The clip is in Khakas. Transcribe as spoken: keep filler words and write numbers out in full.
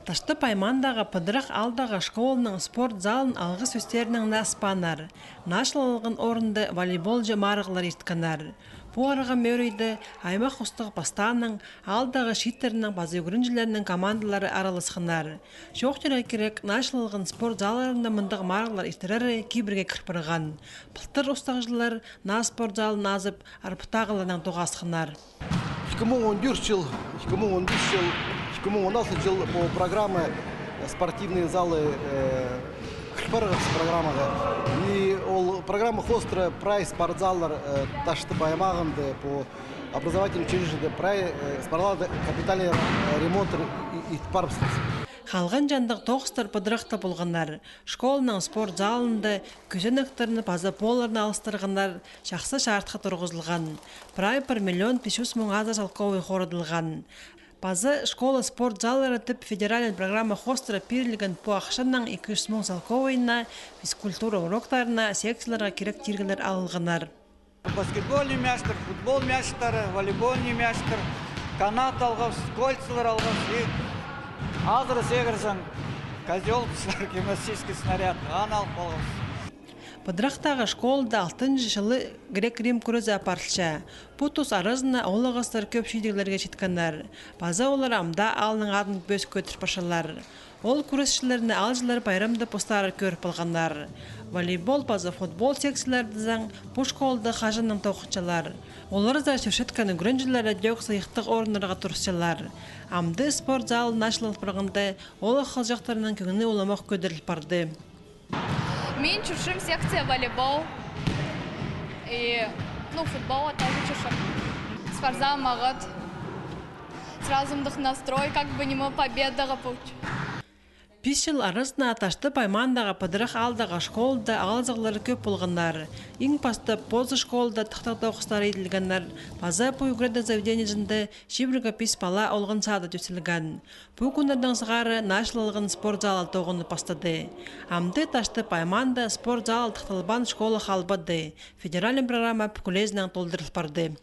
Таштып аймаандағы Пыдырах аалдағы школаның спорт залын алғыс сӧстерінең ас пааннар. Наа чыл алған орында волейболҷа марығлар ирткеннер. Пу арғам ӧрейді аймах устағ пастааның, аалдағы чииттернің паза ӱгренҷілернің командалары араласханнар. Чоохтирға кирек, наа чыл алған спорт залларында мындағ марығлар иртірері кибірге кір парған. Пылтыр устағҷылар наа спорт залын азып, арпыттағыларнаң тоғасханнар. Ікі муң он тӧрт чыл, ікі муң он пис чыл, ікі муң он алты чыл по программе спортивные залы, э, кір парғабыс программаға. И ол программа хоостыра прай спортзаллар, э, Таштып аймағында по образовательный учреждениеде прай, э, спортзалларны капитальный, э, ремонт и-, ит парыбысхабыс. Халған чандағ тоғыстар Пыдырахта полғаннар. Школаның спорт залында кӧзенектерні паза полларны алыстырғаннар, чахсы чаартхы турғызылған. Прай пір миллион пис чӱс муң азыра салковай хорадылған. Паза школа спорт заллары тіп федеральный программа хоостыра пирілген пу ахчаның ікі чӱс муң салковайына физкультура уроктарына, секцияларға кирек тиргелер алылғаннар. Баскетбольный мячтар, футбол мячтары, волейбольный мячтар, канат алғабыс, кольцалар алғабыс и азыра сегірзең, козёл, гимнастический снаряд, аны алып алғабыс. Пыдырахтағы школада алтынҷы чылы грек-рим кӱрезі апарылча. Пу тус аразына оолағастар кӧп чидіглерге читкеннер. Паза олар амды аалның адын пӧзік кӧдіріп парчалар. Ол кӱресчілерні аалҷылар пайрамда постары кӧріп алғаннар. Волейбол паза футбол секцияларынзар пу школада хаҷаннаң тоғынчалар. Оларзар чӧрчеткен ӱгренҷілер дее сыйыхтығ орыннарға турысчалар. Амды спорт залы наа чыл алып парғанда, оолах-халҷахтарның кӧңні уламох кӧдіріл парды. Мин чӧрчем секция волейбол. И, ну, футболға тоже чӧрчем. Спортзал мағат. Сразу мындағ настрой, как бы ниме, победаға путь. Пис чыл аразына Таштып аймаандағы Пыдырах аалдағы школада алызығлар кӧп полғаннар. Иң пастап позы школада тыхтағ тоғыстар иділгеннер. Паза пу ӱгредіг заведениезінде чибіргі пис пала олған сады тӧстелген. Пу кӱннердең сығара наа чыл алған спорт залы тоғынып пастады. Амды Таштып аймаанда спорт залы тыхталбаан школа халбады. Федеральный программа пӱкӱлезінең толдырыл парды.